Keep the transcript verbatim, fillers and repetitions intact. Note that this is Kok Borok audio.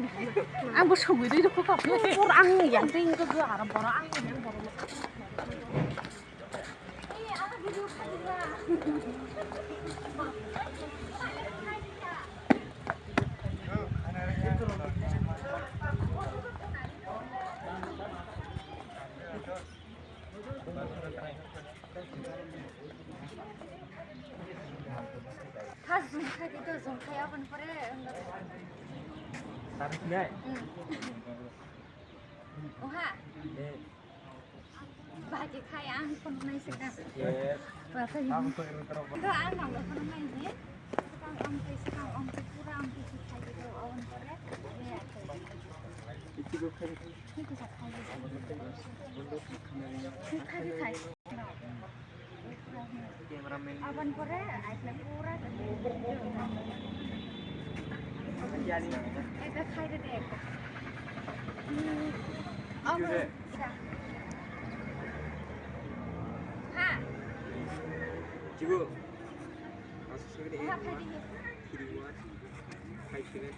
Ang bo sugwi rwi rw kha. Pur ang yang tei wngkha gw aro borok ang yang borok. First zoom khai di to, zoom khai aboni pore. Tari sinai? Hmm. Oha. Eh. Bagi khai ang phone nai se da. Yes. Ba khai. Ang to ero tero. To ang nang phone nai ni. Sekang ang khai, sekang ang khai, pura ang khai khai di to, aboni pore. Iti ko khai. Iti ko khai. Khai khai. Aboni pore aisle pura ekta khai de de ekta. Hmm. Abo. Ha. Chibu. Asa sagri. Ha, khai de. Khai de.